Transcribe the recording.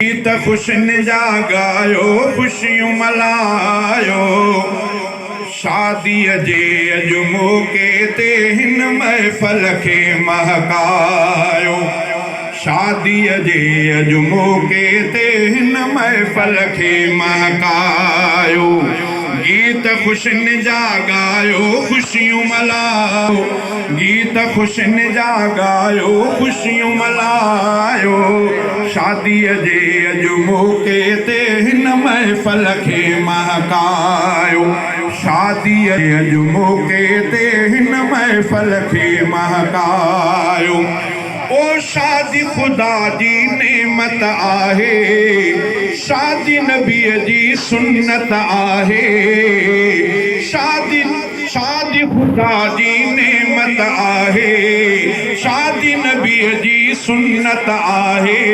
گيت خوشين جا ڳايو، خوشيون ملهايو. شاديء جي اڄ موقعي تي هن محفل کي مهڪايو. شاديء جي اڄ موقعي تي هن محفل کي مهڪايو. گيت خوشين جا ڳايو، خوشيون ملهايو. گيت خوشين جا ڳايو، خوشيون ملهايو. شاديء جي اڄ موقعي تي هن محفل کي مهڪايو. شاديء جي اڄ موقعي تي هن محفل کي مهڪايو. او شادي خدا جي نعمت آهي، شادي نبيء جي سنت آهي. شادي شادي خدا جي نعمت آهي، شادي نبيء جي سنت آهي.